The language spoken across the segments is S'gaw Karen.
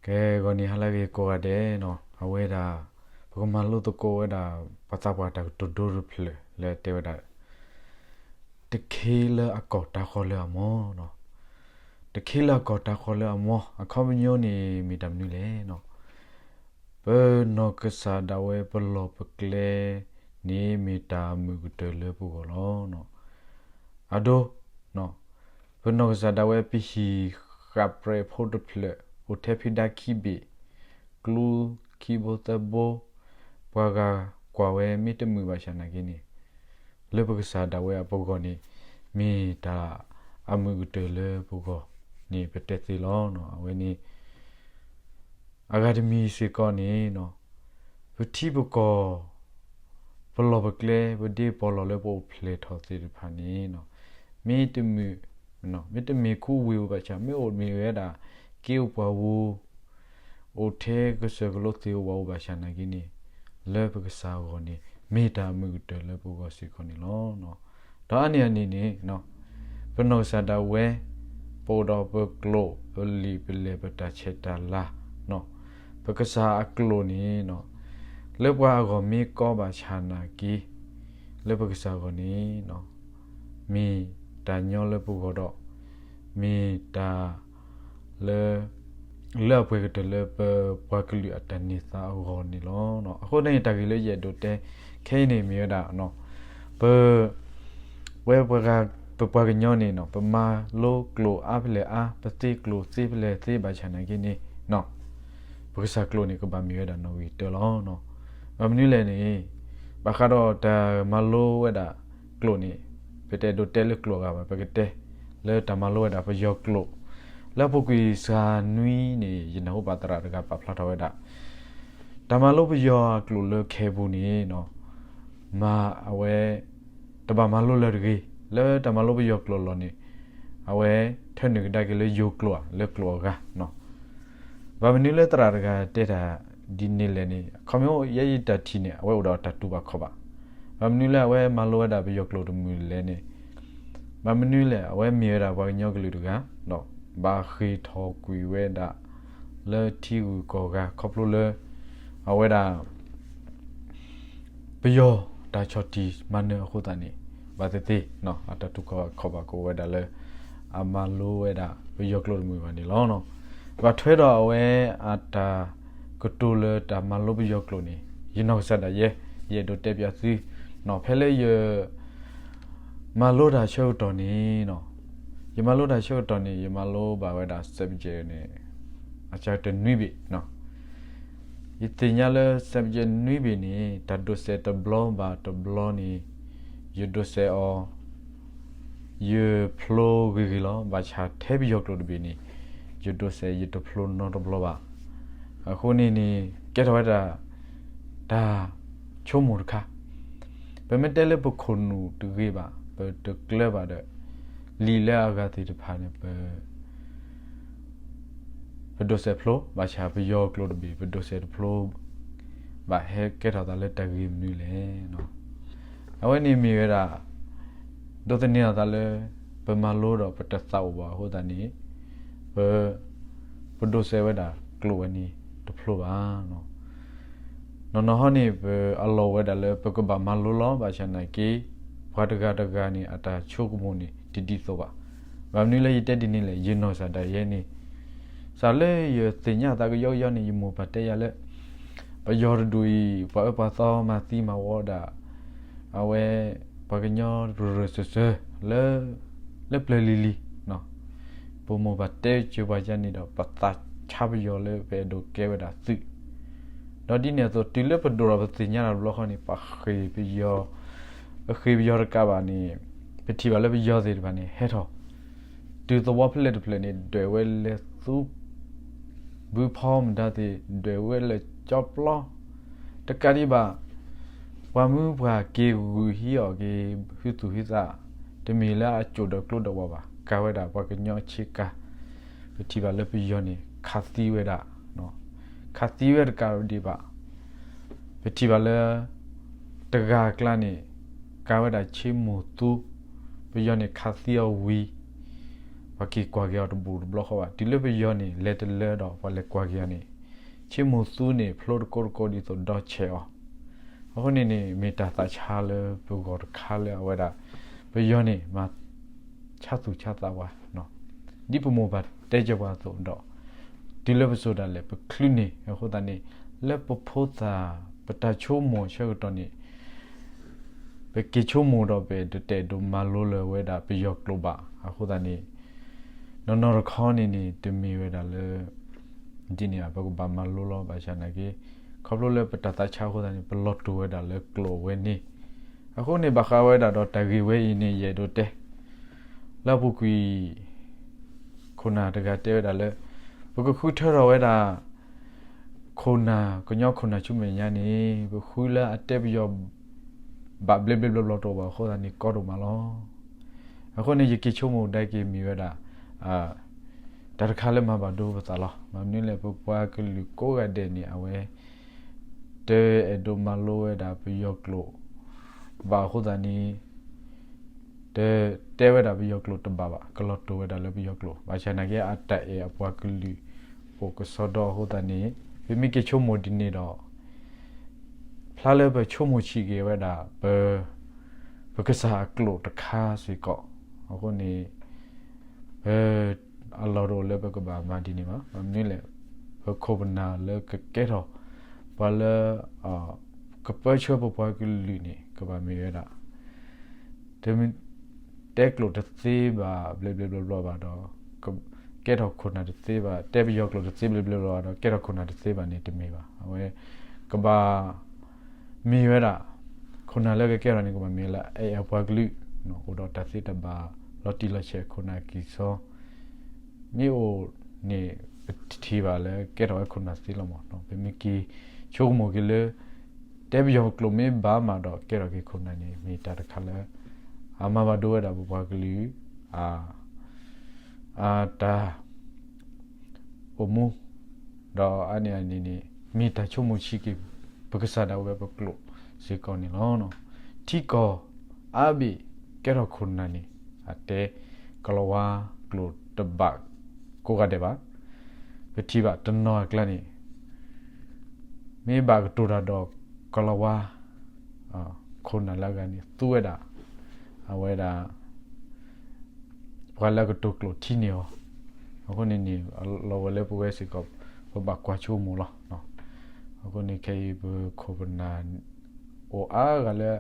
ကဲ ဂီၤနံၤဟါလၢအဂ့ၤကိးဂၤဒဲးနီၤ, အဝဲဒၣ် ပကမၤလိသကိးဝဲဒၣ် ပှၤသးပှၢ်တၢ်ကတိၤဒိတဖျၢၣ်လၢတဲဝဲဒၣ် တခ့လၢအကီၢ်တၤဃီၤလၢအမီၢ်နီၤ. တခ့လၢအကီၢ်တၤဃီၤလၢအမီၢ် အခီပညီန့ၣ်မ့ၢ်တၢ်မနုၤလဲၣ်နီၤ. ပနီၢ်ကစၢ်ဒၣ်ဝဲပလီၢ်ပကျဲန့ၣ်မ့ၢ်တၢ်မုာ်ကတၢၢ်လၢပဂီၢ်လီၤ. အဒိ ပနီၢ်ကစၢ်ဒၣ်ဝဲပဟံၣ်ဃၣ်ပြဲးဖိတဖျၢၣ် အိၣ်ထဲဖံးဒါခံဘ့ၣ်, ကျူခံဘိသၢဘိ, ပှၤဂၤကွၢ်ဝဲမ့ၢ်တမုာ်ဘၣ်ဆၣ်နာ်က့န့ၣ် လၢပကစၢ်ဒၣ်ဝဲအပဂီၢ်န့ၣ် မ့ၢ်တၢ်အမုာ်ကတၢၢ်လၢပဂီၢ်န့ၣ် ပတဲသ့လီၤ. အဝဲန့ၣ် အဂၤတမံၤစ့ၢ်ကီးန့ၣ် ပထံပကီၢ် ပလီၢ်ပကျဲ ပဒ့ပီၢ်လီၢ်လၢပအိၣ်ဖျဲၣ်ထီၣ်သ့ၣ်တဖၣ်န့ၣ် မ့ၢ်တမုာ် မ့တမ့ၢ်ခူဝ့ၢ်အိၣ်ဘၣ်ဆၣ် မ့ၢ်အိၣ်မ့ၢ်ဝဲဒၣ် က့အိၣ်ပှၤဧိၤ အိၣ်ထဲကစၢၢ်ကလိသ့ၣ်ဧိၤပှၤဧိၤဘၣ်ဆၣ်နာ်က့န့ၣ် လၢပကစၢ်အဂီၢ်န့ၣ် မ့ၢ်တၢ်မုာ်ကတၢၢ်လၢပဂီၢ်စ့ၢ်ကီးန့ၣ်လီၤ. ဒီးအါန့ၢ်အန့ၣ်န့ၣ် ပနီၢ်ကစၢ်ဒၣ်ဝဲ ပအိၣ်ဒီးပကျိာ် ပလံာ်ပလဲၢ် ပတၢ်ဆဲးတၢ်လၤ ပကစၢ်အကျိာ်န့ၣ် လၢပှၤအဂီၢ်မ့ၢ်ကီဘၣ်ဆၣ်နာ်က့ လၢပကစၢ်အဂီၢ်န့ၣ် မ့ၢ်တၢ်ညီလၢပဂီၢ်ဒီး မ့ၢ်တၢ်လၢ လၢအပှဲၤကတၢၢ်လၢပပှၤကလုာ်အတၢ်န့ၢ်သါအဂီၢ်န့ၣ်လီၤ. အဃိန့ၣ် တၢ်ဂ့ၢ်လၢယအဲၣ်ဒိးတဲ ခဲအံၤန့ၣ်မ့ၢ်ဝဲဒၣ် ပ ဝဲပှၤဂၤ ပပှၤကညီန့ၣ် ပမၤလိကျိာ်အါဖဲလဲၣ်အါ ပသ့ကျိာ်သ့ဖဲလဲၣ်သ့ဘၣ်ဆၣ်နာ်က့န့ၣ် ပကစၢ်ကျိာ်န့ၣ် ကဘၣ်မ့ၢ်ဝဲဒၣ်နီၣ်ဂံၢ်တၢလီၤ. ဘၣ်မနုၤလဲၣ်န့ၣ် ဘၣ်ဃးဒီးတၢ်မၤလိဝဲဒၣ်ကျိာ်န့ၣ် ပတအဲၣ်ဒိးတဲလၢကျိာ်အဂၤဘၣ် ပကတဲ လၢတၢ်မၤလိဝဲဒၣ်ပယီၤကျိာ် လၢအပူၤကွံာ်စှၤနွံန့ၣ် ယနၢ်ဟူဘၣ်သရၣ်တဂၤပာ်ဖျါထီၣ်ဝဲဒၣ် တၢ်မၤလိပယီၤအကျိာ်လၢခဲအံၤပူၤန့ၣ် မၤအဝဲ တဘၣ်မၤလိလၢၤတဂ့ၤ လၢတၢ်မၤလိပယီၤကျိာ်လီၤန့ၣ် အဝဲထၢနုာ်ကဒါက့ၤလၢယိၤကျိာ်ဧါ လၢကျိာ်အဂၤ ဘၣ်မနုၤလၢသရၣ်တဂၤတဲတၢ်ဒ်န့ၣ်လဲၣ်န့ၣ် အခီပညီယဲယတၢ်ထံၣ်န့ၣ် အဝဲအိၣ်ဒီးတၢ်တူၢ်ဘၣ်ခီၣ်ဘၣ် ဘၣ်မနုၤလၢအဝဲမၤလိဝဲဒၣ်ပယီၤကျိာ်တမုာ်လဲၣ်န့ၣ် ဘၣ်မနုၤလဲၣ် အဝဲမ့ၢ်ဝဲဒၣ်ပှၤကညီကလုာ်တဂၤ ဒီးဘၣ်ဃ့ၢ်ထီၣ်ကွံာ်ဝဲဒၣ် လၢထံဂုၤကီၢ်ဂၤခီဖျိလၢ အဝဲဒၣ် ပယီၤတၢ်ဆီၣ်တံၢ်မၤနၢၤအဃိသတးန့ၣ် ဘၣ်သ့ၣ်သ့ၣ် အတၢ်တူၢ်ခီၣ်ဘၣ်ခီၣ်ဘၣ်ကအိၣ်ဝဲဒၣ်လၢ အမၤလိဝဲဒၣ်ပယီၤကျိာ်တမုာ်ဘၣ်န့ၣ်လီၤ. ဘၣ်ထွဲဒီးအဝဲအတၢ်ကတိၤလၢတၢ်မၤလိပယီၤကျိာ်န့ၣ် ယနီၢ်ကစၢ်ဒၣ်ယဲ ယအဲၣ်ဒိးတဲပၠးသု ဖဲလၢယ မၤလိတၢ်ဆၢကတီၢ်န့ၣ် ယမၤလိတၢ်ဆၢကတီၢ်န့ၣ် ယမၤလိဘၣ်ဝဲဒၣ် subject န့ၣ် အကတၢၢ်နွံဘ့ၣ် ယသ့ၣ်ညါလၢ subject နွံဘ့ၣ်န့ၣ် တၢ်ဒိးစဲးတဘျီဘၣ်တဘျီန့ၣ် ယဒိးစဲးအီၤ ယဖျိဂ့ၤဂ့ၤလီၤ. ဘၣ်ဆၣ်ထဲပယီၤကျိာ်တဘ့ၣ်န့ၣ် ယဒိးစဲးယတဖျိနီတဘျီဘၣ်. အဃိန့ၣ်န့ၣ် ကဲထီၣ်ဝဲဒၣ် တၢ်ဆိကမိၣ်တခါ ပမ့ၢ်တဲလၢပခိၣ်နူာ်တဂ့ၤဘၣ် ပတကျၢၤဘၣ်ဒီး လံာ်လၢအဂၤသ့ၣ်တဖၣ်န့ၣ် ပ ပဒိးစဲးဖျိ ဘၣ်ဆၣ်ပယီၤကျိာ်တဘ့ၣ် ပဒိးစဲးတဖျိဘၣ် ဟဲကဲထီၣ်သးလၢတၢ်ဂ့ၢ်မနုၤလဲၣ်. အဝဲန့ၣ်မ့ၢ်ဝဲဒၣ် ဒိးသန့ၤအသးလၢ ပမၤလိဒီးပတသးအိၣ်ဘၣ်အဃိသတးန့ၣ် ပ ပဒိးစဲးဝဲဒၣ်ကျိာ်ဝဲန့ၣ်တဖျိဘၣ်. နီၢ်နီၢ်ဟီန့ၣ် ပအလီၢ်ဝဲဒၣ်လၢပကဘၣ်မၤလိလီၤ ဘၣ်ဆၣ်နာ်က့ ပှၤတဂၤတဂၤန့ၣ် အတၢ်ဆိကမိၣ်န့ၣ် တဒ်သိးဘၣ်. ဘၣ်မနုၤလၢယတဲဒ်န့ၣ်လဲၣ် ယနီၢ်ကစၢ်ဒၣ်ယဲန့ၣ် စးလၢယသ့ၣ်ညါသးကယီကယီန့ၣ် ယမိၢ်ပၢ်တဲယၤလၢ ပယီၤတဒူၣ်အံၤ ပှၤအၢပှၤသီမၤသံမၤဝီဒၣ် အဝဲ ပှၤကညီတရၢၢ်စၢၢ်စၢၢ် လၢ လၢပျၢၤလံၤလံၤ ပမိၢ်ပၢ်တဲစၢၤပှၤယါန့ၣ်ဒီး ပသးဆါပယီၤလၢပအဲၣ်ဒိးကဲဝဲဒၣ်သုး ဒီးဒ်န့ၣ်အသိး တုၤလၢပဒိၣ်ဒီးပသ့ၣ်ညါတၢ်တဘျီဃီန့ၣ် ပဃ့ၢ်ပယီၤ ပဃ့ၢ်ပယီၤတကးဘၣ်န့ၣ် ပထံၣ်ဘၣ်လၢပယီၤသ့ၣ်တဖၣ်န့ၣ် ဟဲထီၣ် တုၤသဝီဖဲလဲၣ်တဖျၢၣ်န့ၣ် ဒွဲၣ်ဝဲလဲၤသူ ဘုဖီမတၤသ့ၣ် ဒွဲၣ်ဝဲလဲၤကၠီပျီ တကးဒံးဘၣ် ပှၤမုၢ်ပှၢ်က့ၤဂုာ်ဟံးအီၣ်က့ၤ ဟုသူၣ်ဟံးသး တမ့ၢ်လၢအကိာ်ဒီးကျိဒီးဝးဘၣ် ကၤဝဲဒၣ်ပှၤကညီအဆ့ကၤ ပထံၣ်ဘၣ်လၢပယီၤန့ၣ် ခးသံဝဲဒၣ် ခးသံဝဲတကးဒံးဘၣ် ပထံၣ်ဘၣ်လၢ တဂၤအကျါန့ၣ် ကၤဝဲဒၣ်ဆ့မိၢ်သူ ပယီၤန့ၣ်ခးသံအီၤဝံၤ ပှၤက့ၤကွၢ်က့ၤအီၤတဘူၣ်တဘျီဃီဘၣ်. တုၤလၢပယီၤန့ၣ် လဲၤတလၢဒီးပှၤလဲၤကွၢ်က့ၤအီၤန့ၣ် ဆ့မိၢ်သူန့ၣ် ဖျိတကိးတကိးဒ်သိးဒီဆဲးအီၤ. အဃိန့ၣ်န့ၣ် မ့ၢ်တၢ်သးဆါလၢပဂီၢ်တခါလၢအဝဲဒၣ် ပယီၤန့ၣ် မၤဆါသူၣ်ဆါသးပှၤ ဒ်ပမိၢ်ပၢ်တဲကၢၤပှၤအသိးဒီး တုၤလၢပစိၤဒၣ်လဲာ် ပချုးန့ၢ်အဃိသတးန့ၣ် လၢပဖိသၣ် ပတၢ်ဆိကမိၣ်ဆၢကတီၢ်န့ၣ် ပက့ၤဆိကမိၣ်ဒီး ပတအဲၣ်ဒိးမၤလိလၢၤဝဲဒၣ်ပယီၤကျိာ်ဘၣ်. အဃိသတးန့ၣ် နီၢ်နီၢ်တခီန့ၣ်န့ၣ် တမ့ၢ်ဝဲဒၣ်လၢ ဒ်န့ၣ် ပကဘၣ်မၤလိလီၤ. ဘၣ်ဆၣ်နာ်က့ ခီဖျိလၢပတၢ်သးဆါအဃိသတးန့ၣ် ပလီၤတိၢ်ဝဲဒၣ်လၢကျိာ်ဝဲန့ၣ်. အဃိန့ၣ် ဘၣ်ဃးဝဲဒၣ်ဒီးတၢ်ဂ့ၢ်ဝဲအံၤန့ၣ် ယအဲၣ်ဒိးတဲ လၢအပူၤကွံာ် ခိၣ်နၢ်တဂၤတဲဝဲဒၣ်လၢ ပကဃုထၢထီၣ်ဝဲဒၣ် ခိၣ်နၢ် ကညီခိၣ်နၢ်ဆူမဲာ်ညါန့ၣ် ပဃုလၢအတဲပယီၤ ဘၣ်ဘျ့ဘျ့ဘျီဘျီတအိၣ်ဘၣ်အဃိသတးန့ၣ် ကီဒိၣ်မးလီၤ. အဃိန့ၣ် ယက့ၤဆိကမိၣ်ဒၣ်က့ၤမ့ၢ်ဝဲဒၣ် တၢ်တခါလၢမၤဘၣ်ဒိပသးလီၤ. မ့ၢ်မနုၤလဲၣ် ပပှၤကလုာ်ကိးဂၤဒဲးန့ၣ် အဝဲ တအဲၣ်ဒိးမၤလိဝဲဒၣ်ပယီၤကျိာ် ဘၣ်အဃိသတးန့ၣ် တတဲဝဲဒၣ်ပယီၤကျိာ်တဘၣ်ဘၣ်, ကလီၤတိၢ်ဝဲဒၣ်လၢပယီၤကျိာ်. ဘၣ်ဆၣ်နာ်က့ အတၢ်အဲၣ်အပှၤကလုာ်အိၣ်ကစီဒီအဃိသတးန့ၣ် ပမ့ၢ်က့ၤဆိကမိၣ်ဒ်န့ၣ်ဒီး ဖျါလၢပဆိကမိၣ်ဆံးက့ၤဝဲဒၣ် ပ ပကစၢ်အကျိာ်တခါစ့ၢ်ကီး. အဃိန့ၣ် ပ အလီၢ်တအိၣ်လၢပကဘၣ်မၤဒ်န့ၣ်ဘၣ်. မ့ၢ်မနုၤလဲၣ် ပခိၣ်ပနၢ်လၢကကဲထီၣ် ပှၤလၢ ကပၢဆှၢပပှၤကလုာ်န့ၣ် ကဘၣ်မ့ၢ်ဝဲဒၣ် တမ့ၢ် တဲကျိာ်တသ့ဘၣ် ဘျ့ဘျ့ဘျီဘျီဘၣ်ဒီး ကဲထီၣ်ခိၣ်နၢ်တသ့ဘၣ်, တဲပယီၤကျိာ်တသ့ဘျ့ဘျ့ဘျီဘၣ်ဒီး ကဲထီၣ်ခိၣ်နၢ်တသ့ဘၣ်န့ၣ် တမ့ၢ်ဘၣ်. အဝဲ ကဘၣ် မ့ၢ်ဝဲဒၣ် ခိၣ်နၢ်လၢကကဲထီၣ်န့ၣ် ကဘၣ်မ့ၢ်လၢအအဲၣ်အပှၤကလုာ် အိၣ်ဒီးတၢ်သ့တၢ်ဘၣ် လီၤတံၢ်လီၤဆဲးခိၣ်နၢ်ကံၢ်စီ မ့ၢ်အိၣ်န့ၣ် ပထံၣ်ဘၣ်လၢကဲထီၣ်ဝဲခိၣ်နၢ်သ့လီၤမး. ပမ့ၢ်က့ၤဆိကမိၣ်က့ၤလၢ တဲပယီၤကျိာ်မ့ၢ်ဘၣ်မးဒီး ကဲထီၣ်က့ၤခိၣ်နၢ်န့ၣ် မ့ၢ်တၢ်တခါလၢ အမၤဘၣ်ဒိဝဲဒၣ်ပပှၤကလုာ် အ အတၢ် အိၣ်မူ ဒီးအါန့ၢ်အန့ၣ်န့ၣ် မ့ၢ်တၢ်ဆိကမိၣ်ဆံးက့ၤ ပကစၢ်ဒၣ်ဝဲပကျိာ်စ့ၢ်ကီးန့ၣ်လီၤ. ထံကီၢ်အါဘ့ၣ်ကဲထီၣ်ခိၣ်နၢ်န့ၣ် အတဲကလီၤဝါကျိာ်တဘၣ်ကိးဂၤဒဲးဘၣ်. ပထံၣ်ဘၣ်တနီၤအကျါန့ၣ် မ့ၢ်ဘၣ်ကတိၤတၢ်ဒီးကလီၤဝါ ခိၣ်နၢ်လၢအဂၤန့ၣ် သူဝဲဒၣ် အဝဲဒၣ် ပှၤလၢအကတိၤကျိာ်ထံန့ၢ်အီၤ. အဃိန့ၣ်န့ၣ် လီၤဝဲလၢပဝဲစ့ၢ်ကီး ပဘၣ်ကွၢ်ဆိကမိၣ်လီၤ. အဃိန့ၣ်ခဲအံၤပခိၣ်ပနၢ် အိၣ်အါဂၤလၢ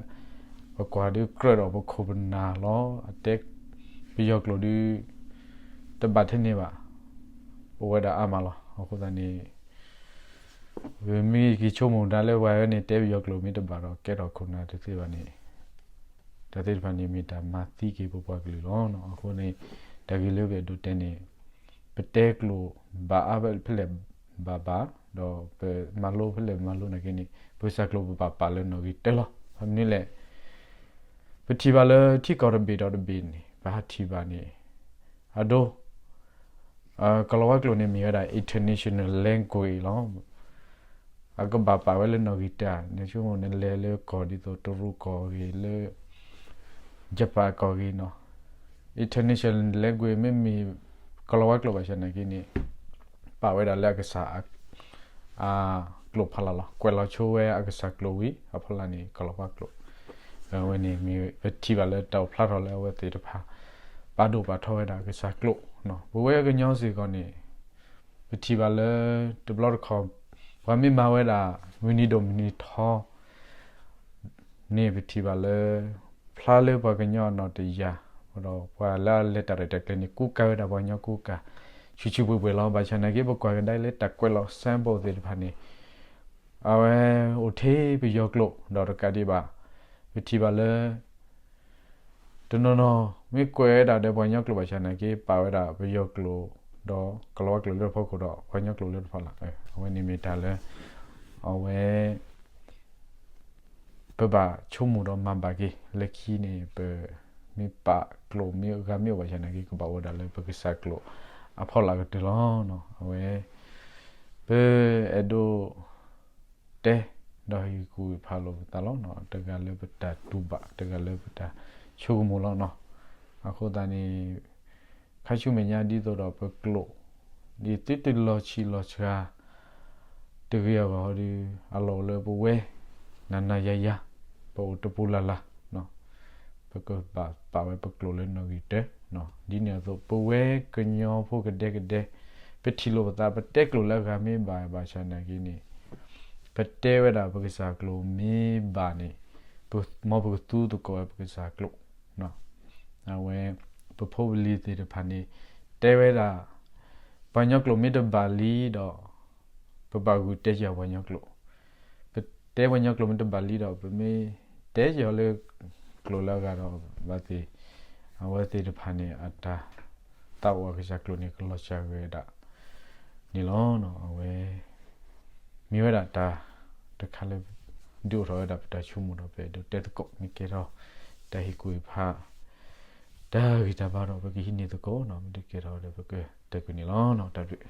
ပကွၢ်ဒုးကြၢးဒီးပခိၣ်ပနၢ်လီၤ. အတဲပယီၤကျိာ်ဒုး တဘၣ်ထဲန့ၣ်ဘၣ်. အိၣ်ဝဲဒၣ်အါမးလီၤ. အဃိသတးန့ၣ် ပမ့ၢ်က့ၤဆိကမိၣ်ဒၣ်လၢပှၤဝဲန့ၣ် တဲပယီၤကျိာ်မ့ၢ်တဘၣ်ဒီး ကဲထီၣ်ခိၣ်နၢ်တသ့ဘၣ်န့ၣ် တၢ်သ့ၣ်တဖၣ်န့ၣ်မ့ၢ်တၢ်မၤသံက့ၤပပှၤကလုာ်လီၤ. အဃိန့ၣ် တၢ်ဂ့ၢ်လၢပအဲၣ်ဒိးတဲန့ၣ် ပတဲကျိာ်ဘၣ်အါဖဲလဲၣ်ဘၣ်ဘၣ် ဒီးပမၤလိဖဲလဲၣ်မၤလိနာ်က့န့ၣ် ပကစၢ်ကျိာ်ပဘၣ်ပာ်လၢနီၣ်ဂံၢ်တၢလီၤ. မ့ၢ်မနုၤလဲၣ် ပထံၣ်ဘၣ်လၢထံကီၢ်တဘ့ၣ်ဒီးတဘ့ၣ်န့ၣ် ပဟးထံၣ်ဘၣ်န့ၣ် အဒိ ကလီၤဝါကျိာ်န့ၣ်မ့ၢ်ဝဲဒၣ် international language လီၤ. အကဘၣ်ပာ်ဝဲလၢနီၣ်ဂံၢ်တၢ နဆိကမိၣ်နလဲၤလၢကီၢ်ဒ်သိး တရူးကီၢ်ဂ့ၤ လၢ ယပၣ်ကီၢ်ဂ့ၤနီၤ international language မ့မ့ၢ် ကလီၤဝါကျိာ်ဘၣ်ဆၣ်နာ်က့န့ၣ် ပာ်ဝဲဒၣ်လၢအကစၢ် အကျိာ်ဖီလာ်လီၤ. ကွဲးလီၤဆိဝဲအကစၢ်ကျိာ်ဝံၤအဖီလာ်န့ၣ် ကလီၤဝါကျိာ် အဝဲန့ၣ်မ့ၢ်ပထံၣ်ဘၣ်လၢတၢ်အိၣ်ဖျါထီၣ်လၢအဝဲသ့ၣ်တဖၣ် ပာ်ဒိၣ်ပာ်ထီဝဲဒၣ်အကစၢ်ကျိာ် ပဝဲကညီစ့ၢ်ကီးန့ၣ် ပထံၣ်ဘၣ်လၢ တဘျီတခီၣ် ပှၤမ့ၢ်မၤဝဲဒၣ် မုၢ်နံၤဒိၣ်မုၢ်နံၤထီ န့ၣ်ပထံၣ်ဘၣ်လၢ ဖျါလၢပှၤကညီအနီၣ်တယာ် ဒီးပှၤလၢအလဲၤတၢ်ရဲၣ်တၢ်ကျဲၤန့ၣ် ကူကၤဝဲဒၣ်ပှၤကညီကူကၤ ဆူၣ်ဆူၣ်ပှဲၤပှဲၤလီၤ. ဘၣ်ဆၣ်နာ်က့ ပကွၢ်ကဒါလၢတၢ်ကွဲးလီၤ symbol သ့ၣ်တဖၣ်န့ၣ် အဝဲအိၣ်ထဲပယီၤကျိာ် ဒီးတကးဒံးဘၣ် ပထံၣ်ဘၣ်လၢ တနီၤနီၤ မ့ၢ်ကွဲးဝဲဒၣ်ဒီးပှၤကညီကျိာ်ဘၣ်ဆၣ်နာ်က့ ပာ်ဝဲဒၣ်ပယီၤကျိာ် ဒီးကလီၤဝါကျိာ်လၢတဖီခိၣ်ဒီး ပှၤကညီကျိာ်လၢတဖီလာ် အဝဲန့ၣ်မ့ၢ်တၢ်လၢ အဝဲ ပဘၣ်ဆိကမိၣ်ဒီးမၤဘၣ်က့ၤ လၢခံန့ၣ် ပမ့ၢ်ပာ်ကျိာ်မ့ၢ်အဂၤမ့ၢ်အိၣ်ဘၣ်ဆၣ်နာ်က့ ကဘၣ်အိၣ်ဝဲဒၣ်လၢပကစၢ်ကျိာ်အဖီလာ်ကတၢၢ်လီၤ. အဝဲ ပအဲၣ်ဒိး တဲ ဒီးဟ့ၣ်ကူၣ်ဖးလိာ်ပသးလီၤ. တဂၤလၢပတၢ်တူၢ်ဘၣ် တဂၤလၢပတၢ်ဆိကမိၣ်လီၤ. အဃိသတးန့ၣ် ခါဆူမဲာ်ညါဒ်သိးဒီးပကျိာ် ဒ်သုတလီၤဆံးလီၤစှၤ တဂ့ၤအဂီၢ်ဒီး အလီၢ်အိၣ်လၢပဝဲ နၤနၤယၤယၤ ပအိၣ်တပူၤလၢ်လၢ် ပကဘၣ်ပာ်ဝဲပကျိာ်လၢနီၣ်ဂံၢ်တၢ ဒ်န့ၣ်အသိး ပဝဲကညီဖိကဒဲကဒဲ ပထံၣ်လိာ်ပသး ပတဲကျိာ်လၢအဂၤမ့ၢ်ဘၣ်ဘၣ်ဆၣ်နာ်က့န့ၣ် ပတဲဝဲဒၣ်ပကစၢ်ကျိာ်မ့ၢ်ဘၣ်န့ၣ် မ်ပကသူသကိးဝဲပကစၢ်ကျိာ် အဝဲ ပဖိပလံၤသ့ၣ်တဖၣ်န့ၣ် တဲဝဲဒၣ် ပှၤကညီကျိာ်မ့ၢ်တဘၣ်လံဒီး ပဘၣ်ဂုာ်တဲက့ၤအီၤပှၤကညီကျိာ်, ပတဲပှၤကညီကျိာ်မ့ၢ်တဘၣ်လံဒီး ပမ့ၢ်တဲက့ၤအီၤလၢကျိာ်လၢအဂၤဒီး ဘၣ်သ့ၣ် အဝဲသ့ၣ်တဖၣ်န့ၣ် အတၢ်သးအိၣ်အကစၢ်ကျိာ်န့ၣ် ကလီၤစှၤဝဲဒၣ်န့ၣ်လီၤ. အဝဲ မ့ၢ်ဝဲဒၣ်တၢ်တခါလၢ ဒုးအိၣ်ထီၣ်ဝဲဒၣ်ပတၢ်ဆိကမိၣ်ဒီး ပအဲၣ်ဒိးတဲသကိး မ့ၢ်ကဲထီၣ် တၢ်ဟ့ၣ်ကူၣ်ဟ့ၣ်ဖး တၢ်ဂံၢ်တၢ်ဘါဒီး ပကဟံးန့ၢ်သကိးနီၤ မ့ၢ်တကဲထီၣ်ဒီး ပကတဲကွံာ်န့ၣ်လီၤ. တၢ်ဘျုး